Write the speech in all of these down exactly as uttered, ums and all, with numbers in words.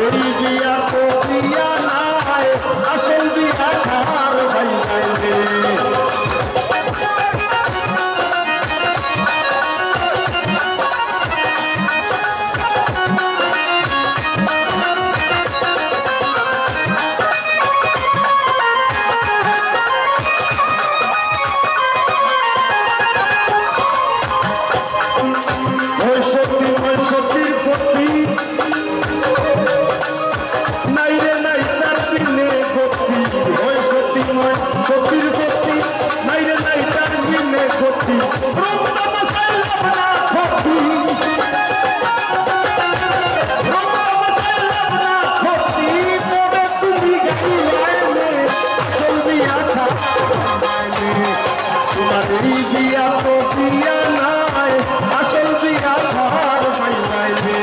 এই বিয়া তো বিয়া নায়, আসল বিয়া ঠার ভাই নায় রে। ওই সতী, ওই সতীর পতি, নাই রে নাই তার বিনে গতি। ওই সতী, ওই সতীর পতি, নাই রে নাই তার বিনে গতি। রক্ত বসাই লাভ না ক্ষতি। রক্ত বসাই লাভ না ক্ষতি। পরে তুমি গাইলায় রে, আসল বিয়া ঠার। তোমার এই বিয়া তো বিয়া নায়, আসল বিয়া ঠার ভাই নায় রে।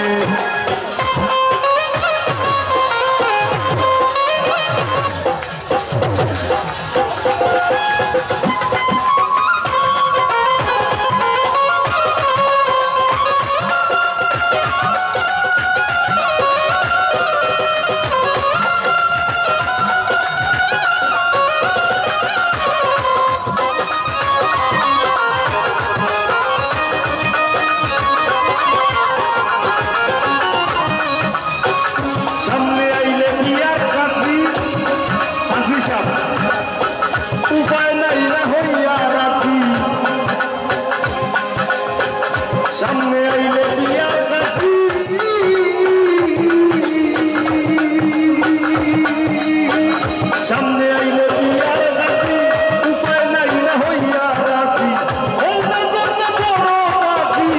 সামনে আইলে বিয়ার কাজী, কাজী সাব, উপায় নাই না হইয়া রাজি। সামনে আইলে বিয়ার কাজী, সামনে আইলে বিয়ার কাজী, উপায় নাই না হইয়া রাজি। হও না যত বড় কাজী,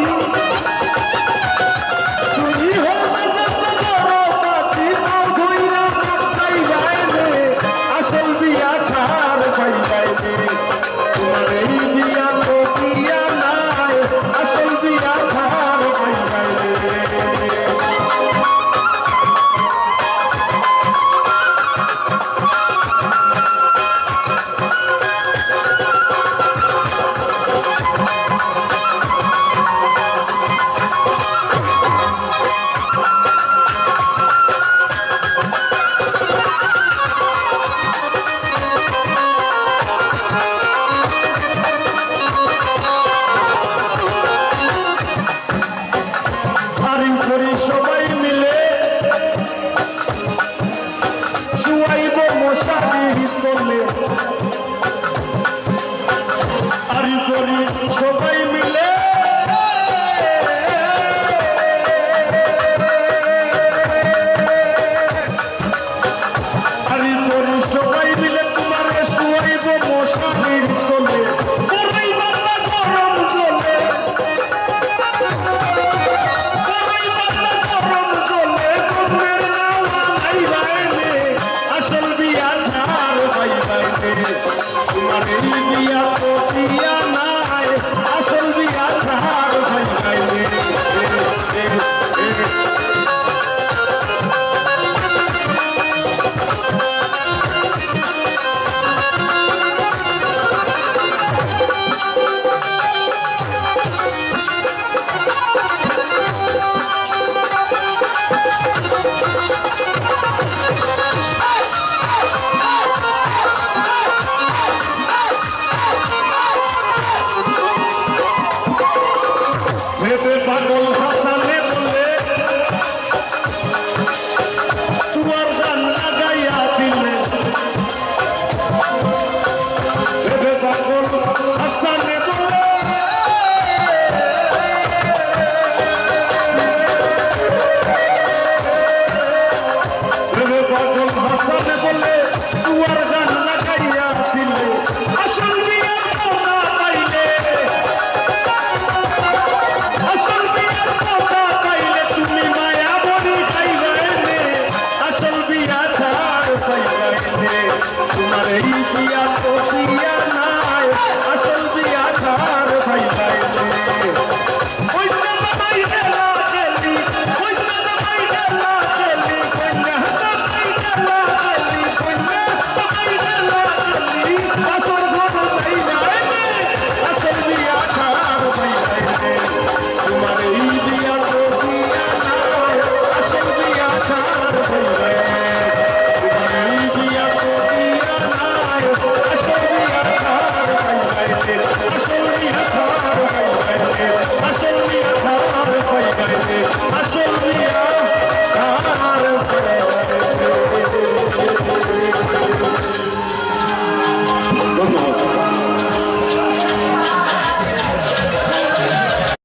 তুমি হও না যত বড় কাজী, তাও ধইরা মাপ চাইবায় রে, আসল বিয়া ঠার পাইবায় রে। তোমার এই বিয়া তো বিয়া নায়, আসল বিয়া ঠার পাইবায় রে। আরি করি সবাই মিলে শুয়াইব মশারির তলে। আরি করি সবাই মিলে